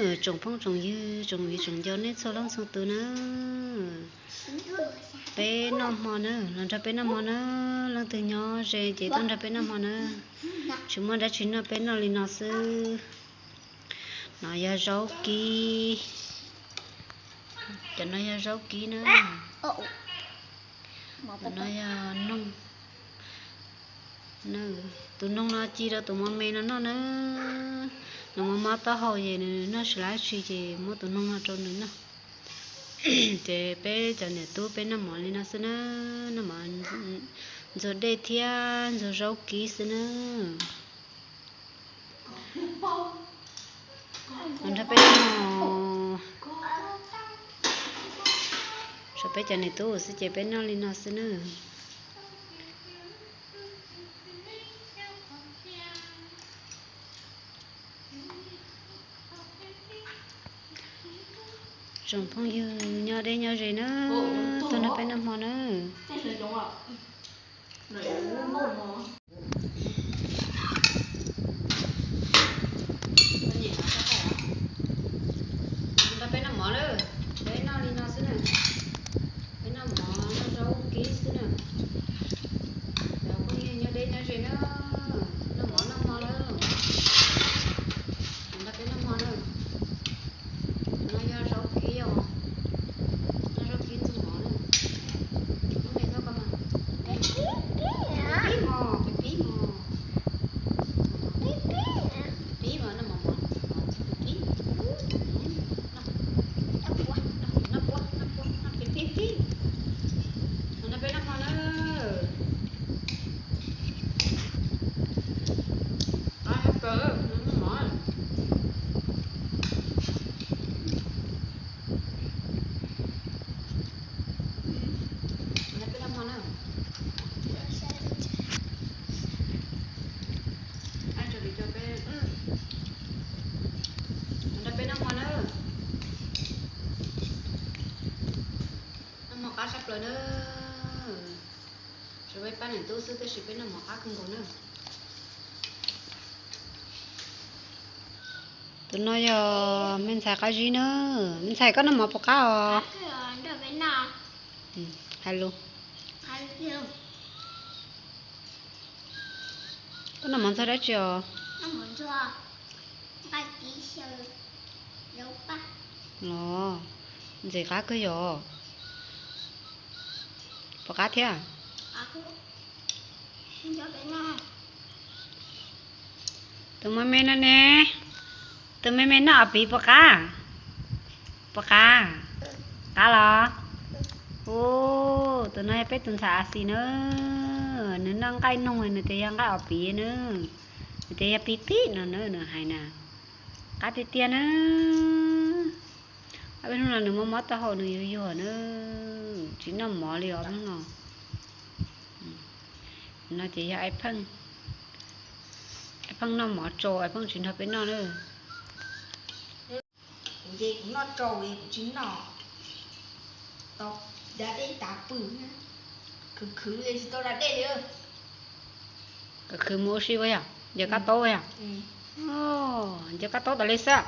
Tsoom phooj tsoom ywg tsoom viv tsoom ncaus nej txhua leej txhua tus na, peb noj hmo na, los nrog peb noj hmo na, leej twg nyob ze ces tuaj nrog peb noj hmo na. Tsis muaj dab tsi noj, peb noj li no xwb. No yog zaub kib, cov no yog zaub kib na. No yog noog. Tus noog no ci rau tus mos me no noj na. Nws mob mob taub hau ces nws noj tsis lab tsi ces muab tus noog no rau nws noj. Ces peb cov niam tub peb noj mov li no xwb na, noj mov ntxuag dej thiab ntxuag zaub kib xwb na. Los nrog peb noj, tshuav peb cov niam tub xwb ces peb noj li no xwb na. Tsoom phooj ywg nyob deb nyob ze na, tuaj nrog peb noj hmo na. Nrog peb noj mov na, peb noj li no xwb na. Peb noj mov noj zaub kib xwb na. Cov phooj ywg nyob deb nyob ze na, noj mov noj hmo na. Nrog peb noj hmo na. No yog zaub kib os, noj zaub kib ntxuag mov na. Lub me txhob ko mas, peb pib mos, peb pib mos, peb pib mos, noj mov mov, peb pib, noj pua, noj pua, noj pua, noj peb pib pib. Nrog peb noj hmo na. Qab tshaj plaws, noj mov. Nrog peb noj hmo na. Nrog peb noj hmo na. Noj hmo qab tshaj plaws na. Tshuav peb pab niam tub xwb tab sis peb noj mov qab kawg nkaus na. Tus no yog me ntxhais Qab Zib na. Me ntxhais, koj noj mov puas qab os? Hais lus. Koj noj mov ntxuag dab tsi os? Los, ntxim qab kawg yom. Puas qab thiab? Tus me me no ne, tus me me noj os piv puas qab? Puas qab? Qab los? Ub, tus no yog peb tus ntxhais a xis na. Nws noj nqaij noog nws tias yog nqaij os piv na. Nws tias yog piv piv no na, nws hais na. Qab tiag tiag na. Ob peb hnub no nws mob mob taub hau nws yuag yuag na, tsis noj mov li os hnub no. No ces yog Ais Pheej, Ais Pheej noj mov tsau, Ais Pheej tsis nrog peb noj na. Kuv ces kuv noj tsau es kuv tsis noj, tau da dej tas pw, khwv khwv li tsis tau da dej li. Khwv khwv mus ua si ua yog ncaws kab taub ua yog, ncaws kab taub tas li xwb.